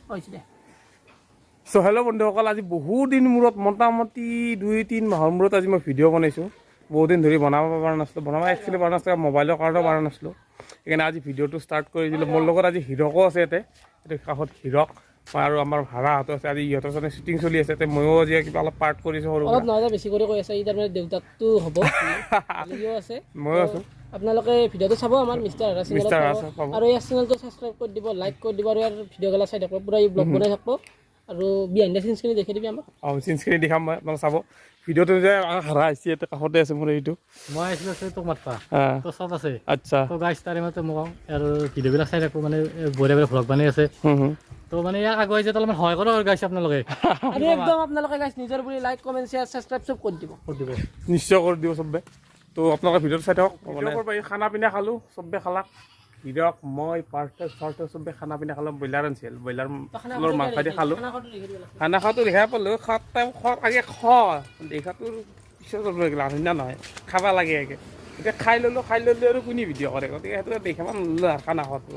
হৈছে দে। চ' হেল্ল' বন্ধুসকল, আজি বহুত দিন মূৰত, মোটামুটি 2-3 মাহৰ মূৰত আজি মই ভিডিঅ' বনাইছোঁ। বহুত দিন ধৰি বনাব পৰা নাছিলোঁ, বনাব একচুৱেলি পৰা নাছিলোঁ, মোবাইলৰ কাৰণেও পৰা নাছিলোঁ। সেইকাৰণে আজি ভিডিঅ'টো ষ্টাৰ্ট কৰি দিলোঁ। মোৰ লগত আজি হিৰকো আছে ইয়াতে, এইটো কাষত হিৰক আৰু আমাৰ ভাড়াহঁতো আছে। আজি ইহঁতৰ কাৰণে শ্বুটিং চলি আছে ইয়াতে, ময়ো আজি কিবা অলপ পাৰ্ট কৰিছোঁ সৰু। অলপ নহয়, বেছি কৰি কৈ আছে ই, তাৰমানে দেউতাকটো হ'ব, সিও আছে। ময়ো আছোঁ। আপোনালোকে ভিডিঅ'টো চাব আমাৰ মিষ্টাৰ হাৰা মিষ্টাৰ চেনেলত। হাৰা পাব। আৰু ইয়াৰ চেনেলটো ছাবস্ক্ৰাইব কৰি দিব, লাইক কৰি দিব আৰু ইয়াৰ ভিডিঅ' গেলা চাই থাকিব। পূৰা এই ব্লগ বনাই থাকিব আৰু বিহাইণ্ড the চিনছখিনি দেখি দিবি আমাক। অঁ, চিনছখিনি দেখাম মই, আপোনালোক চাব ভিডিঅ'টো। যে হাৰা আহিছে, ইয়াতে কাষতে আছে মোৰ এইটো। মই আহিছিলোঁ আছে তোক মাতবা। তো চব আছে। আচ্ছা। তো গাইছ, তাৰে মাত্ৰ মই কওঁ আৰু ভিডিঅ'বিলাক চাই থাকোঁ, মানে বঢ়িয়া বঢ়িয়া ভ্লগ বনাই আছে। হুম হুম তো মানে ইয়াক আগুৱাই যে অলপমান সহায় কৰক আৰু গাইছ আপোনালোকে। আৰু একদম আপোনালোকে গাইছ নিজৰ বুলি লাইক, কমেণ্ট, শ্বেয়াৰ, ছাবস্ক্ৰাইব চব কৰি দিব। কৰি দিব। নিশ্চয় কৰি দিব চবে। তো আপোনালোকে ভিডিঅ'টো চাই থাকক। মানে খানা পিনা খালোঁ, চবে খালাক। হিৰক, মই, পাৰ্থ চাৰ্থ চবে খানা পিনা খালোঁ। ব্ৰইলাৰ আনিছিল, ব্ৰইলাৰৰ মাংস দি খালোঁ। খানা খোৱাটো দেখাই পালোঁ। খোৱাৰ টাইম খোৱাৰ আগে খ দেখাটোৰ পিছত এইগিলা হয় নহয়, খাব লাগে আগে। এতিয়া খাই ল'লোঁ, খাই ল'লে আৰু কোনে ভিডিঅ' কৰে? গতিকে সেইটো দেখাব নল'লোঁ আৰু খানা খোৱাটো।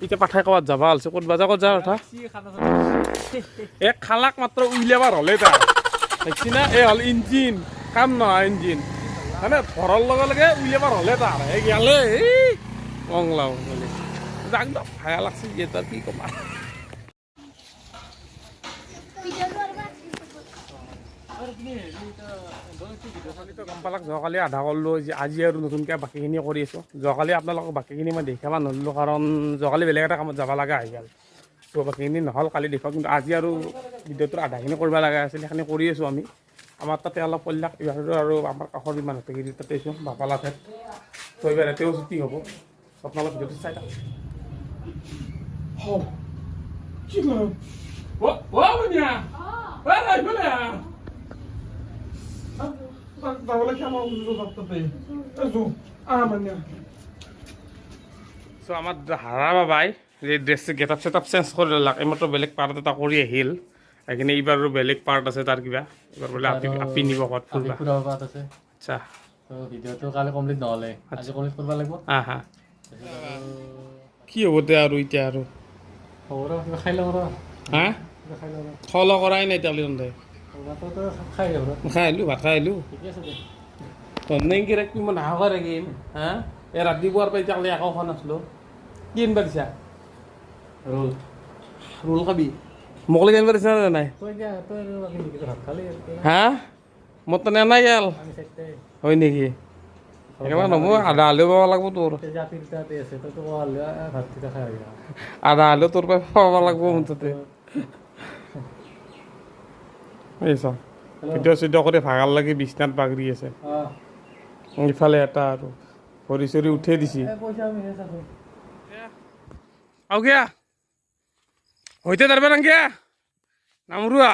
এতিয়া পাঠাই ক'ৰবাত যাব ওলছে, ক'ত বা যা, ক'ত যা কথা। এক খালাক মাত্ৰ উলিয়াবাৰ হ'লে তাৰ দেখছি না, এই হ'ল ইঞ্জিন কাম নহয়, ইঞ্জিন মানে ধৰাৰ লগে লগে উলিয়াবাৰ হ'লে তাৰ এই গেলে এই কংলাও মানে একদম ভায়া লাগছে যে তাৰ কি কমা। যোৱাকালিতো গম পালাক, যোৱাকালি আধা কৰিলোঁ, আজি আৰু নতুনকৈ বাকীখিনি কৰি আছোঁ। যোৱাকালি আপোনালোকক বাকীখিনি মই দেখাব নল'লোঁ, কাৰণ যোৱাকালি বেলেগ এটা কামত যাব লগা আহি গ'ল। ত' বাকীখিনি নহ'ল কালি দেখুৱা। কিন্তু আজি আৰু ভিডিঅ'টোৰ আধাখিনি কৰিব লগা আছিল, সেইখিনি কৰি আছোঁ আমি। আমাৰ তাতে অলপ পল্লাক এইবাৰ আৰু আমাৰ কাষৰ মানুহকেইটা তাতে আছোঁ বাপালা ঠাইত। ত' এইবাৰ ইয়াতেও ছুটি হ'ব। আপোনালোক ভিডিঅ'টো চাই থাকক। কি কৰিম অ' অ' বনিয়া, এইফালে আহ। যাবলৈ তাতে আহ মানে। চ' আমাৰ হাৰা বাবাই এই dress get up set up change কৰি ল'লাক। এইমাত্ৰ বেলেগ পাৰ্ট এটা কৰি আহিল। সেইখিনি এইবাৰ আৰু বেলেগ পাৰ্ট আছে তাৰ কিবা, এইবাৰ বোলে আপি আপি নিব ক'ৰবাত ফুৰবা। ফুৰাব পাত আছে। আচ্ছা। তো ভিডিঅ'টো কালি কমপ্লিট নহ'লে আজি কমপ্লিট কৰিব লাগিব। হা হা, কি হ'ব দে আৰু এতিয়া আৰু? হ'ব ৰ, কিবা খাই লওঁ ৰ। হা? কিবা খাই লওঁ ৰ। খোৱা লোৱা কৰাই নাই এতিয়ালৈ তহঁতে। ভাতটো খাই লওঁ ৰ। খাই আহিলোঁ, ভাত খাই আহিলোঁ। ঠিকে আছে দে। তহঁতে এনেকৈ ৰাখবি, মই নাখাব ৰাখিম। হা, এই ৰাতিপুৱাৰ পৰা এতিয়ালৈ একো খোৱা নাছিলোঁ। কি আনিবা দিছা? ৰোল। ৰোল খাবি? মোক লাগি আনিবা দিছা নে নাই? তই এতিয়া তই আৰু আমি নেকি ভাত খালি আৰু তই। হা, মোৰ তো নাই গেল। আমি চাৰিটাই। হয় নেকি? একেবাৰে নহ'ব, আধা হ'লেও পাব লাগিব তোৰ। এতিয়া যে আপি দুটাতে আছে, তইতো কোৱা হ'লে ভাতকেইটা খাই আহিবি। আধা হ'লেও তোৰ পৰা পাব লাগিব মুঠতে। এই চাওঁ, ভিডিঅ' চিডিঅ' কৰি ভাগাৰ লাগি বিছনাত বাগৰি আছে। ইফালে এটা আৰু ভৰি চৰি উঠাই দিছি। পইচা আমি আছো। আৰু কিয়া হইতে তাৰবা নাংকিয়া নামৰুৱা।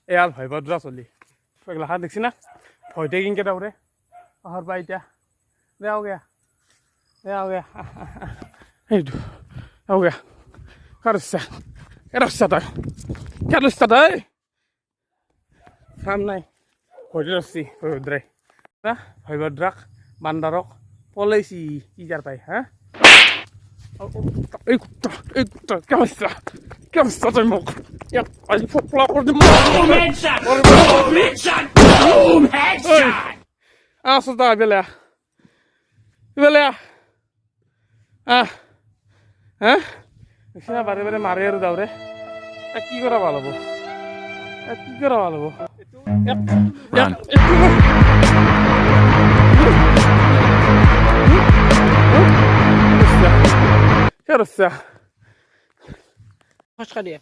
এই আৰু ভয় ভদ্ৰা চলি এইগিলা দেখছি না, ভয়তে কিনকে দৌৰে অহাৰ পৰা এতিয়া। দে আও গিয়া, দে আও গিয়া, সেইটো আও গিয়া। কাৰ ইচ্ছা, কাৰ ইচ্ছা তই, কাৰ ইচ্ছা তই, কাম নাই। ভয়তে ধৰছি ভয়ভদ্ৰাই, ভয়ভদ্ৰাক বান্দাৰক পলাইছি কি যাৰ পাই। হা, এই কুত্তা, এই কুত্তা, কেমন কেমন তই মোক ইয়াত আজি ফপলা কৰি দিম। আছো তই, ইফালে আহ, ইফালে আহ, আহ। হা, নিচিনা বাৰে বাৰে মাৰে আৰু দাউৰে। কি কৰা ভাল হ'ব? কি কৰা ভাল হ'ব? এইটো খোজকাঢ়ি দিয়ে।